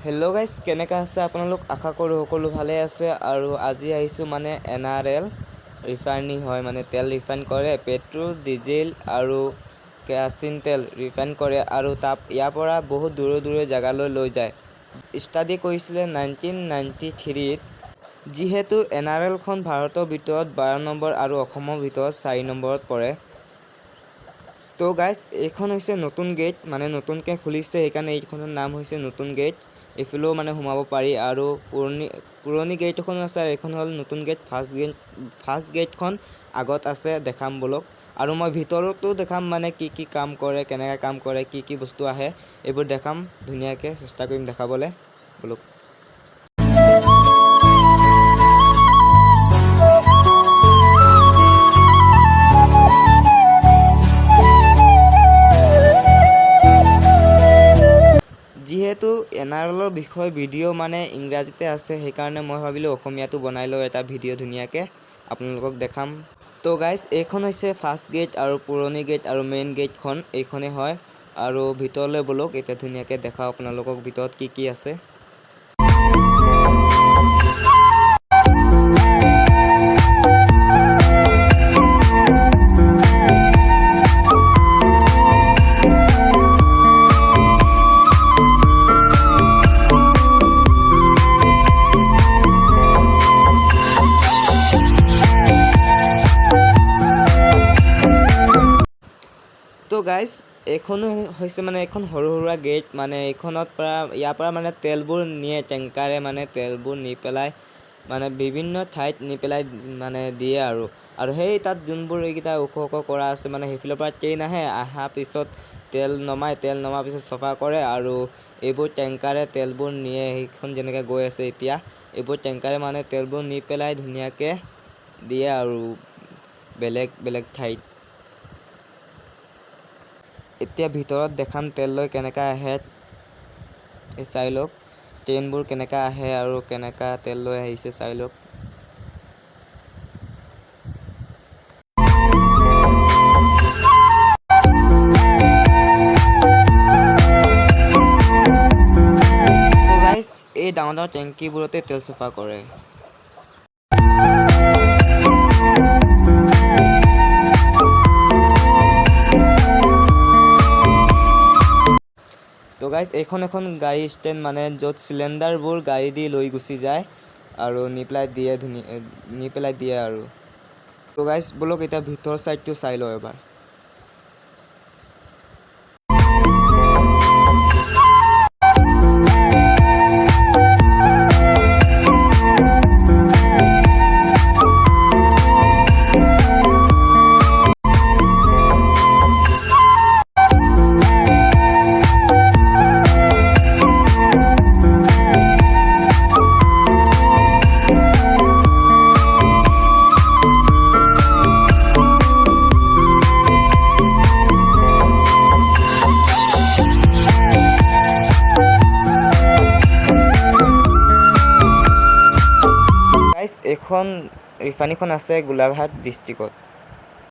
Hello' guys, কেনেকুৱা আছে আপোনালোক? আশা কৰোঁ সকলো ভালে আছে। আৰু আজি আহিছোঁ মানে এনআৰএল ৰিফাইনেৰী হয়, মানে তেল ৰিফাইন কৰে, পেট্ৰল, ডিজেল আৰু কেৰাচিন তেল ৰিফাইন কৰে আৰু তাপ ইয়াৰ পৰা বহুত দূৰৰ দূৰৰ জেগালৈ লৈ যায়। ষ্টাডি কৰিছিলে 1993ত। যিহেতু এনআৰএলখন ভাৰতৰ ভিতৰত 12 নম্বৰ আৰু অসমৰ ভিতৰত 4 নম্বৰত পৰে। তো গাইজ, এইখন হৈছে নতুন গেট, মানে নতুনকৈ খুলিছে, সেইকাৰণে এইখনৰ নাম হৈছে নতুন গেট। এইফালেও মানে সোমাব পাৰি আৰু পুৰণি পুৰণি গেট এখনো আছে আৰু এইখন হ'ল নতুন গেট। ফাৰ্ষ্ট গেট, ফাৰ্ষ্ট গেটখন আগত আছে, দেখাম ব'লক। আৰু মই ভিতৰতো দেখাম, মানে কি কি কাম কৰে, কেনেকৈ কাম কৰে, কি কি বস্তু আহে, এইবোৰ দেখাম। ধুনীয়াকৈ চেষ্টা কৰিম দেখাবলৈ। ব'লক। যিহেতু এনআৰএলৰ বিষয়ে ভিডিঅ' মানে ইংৰাজীতে আছে, সেইকাৰণে মই ভাবিলোঁ অসমীয়াটো বনাই লওঁ এটা ভিডিঅ', ধুনীয়াকৈ আপোনালোকক দেখাম। তো গাইজ, এইখন হৈছে ফাৰ্ষ্ট গেট আৰু পুৰণি গেট আৰু মেইন গেটখন এইখনেই হয়। আৰু ভিতৰলৈ ব'লক, এতিয়া ধুনীয়াকৈ দেখাওঁ আপোনালোকক ভিতৰত কি কি আছে। তো গাইজ, এইখনো হৈছে মানে এখন সৰু সুৰা গেট, মানে এইখনত পৰা ইয়াৰ পৰা মানে তেলবোৰ নিয়ে টেংকাৰে, মানে তেলবোৰ নি পেলাই মানে বিভিন্ন ঠাইত নি পেলাই মানে দিয়ে। আৰু আৰু সেই তাত যোনবোৰ এইকেইটা ওখ ওখ কৰা আছে, মানে সেইফালৰ পৰা ট্ৰেইন আহে, অহাৰ পিছত তেল নমাই, তেল নমাৰ পিছত চফা কৰে আৰু এইবোৰ টেংকাৰে তেলবোৰ নিয়ে। সেইখন যেনেকৈ গৈ আছে এতিয়া, এইবোৰ টেংকাৰে মানে তেলবোৰ নি পেলাই ধুনীয়াকৈ দিয়ে আৰু বেলেগ বেলেগ ঠাইত। এতিয়া ভিতৰত দেখাম তেল লৈ কেনেকৈ আহে। এই চাই লওক, ট্ৰেইনবোৰ কেনেকৈ আহে আৰু কেনেকুৱা তেল লৈ আহিছে চাই লওক। গাইজ, এই ডাঙৰ ডাঙৰ টেংকীবোৰতে তেল চফা কৰে। তো গাইজ, এইখন এখন গাড়ী ষ্টেণ্ড, মানে য'ত চিলিণ্ডাৰবোৰ গাড়ী দি লৈ গুচি যায় আৰু নি পেলাই দিয়ে, ধুনীয়া নি পেলাই দিয়ে। আৰু তো গাইজ, ব'লক এতিয়া ভিতৰ চাইডটো চাই লওঁ এবাৰ। গাইজ, এইখন ৰিফাইনেৰীখন আছে গোলাঘাট ডিষ্ট্ৰিক্টত।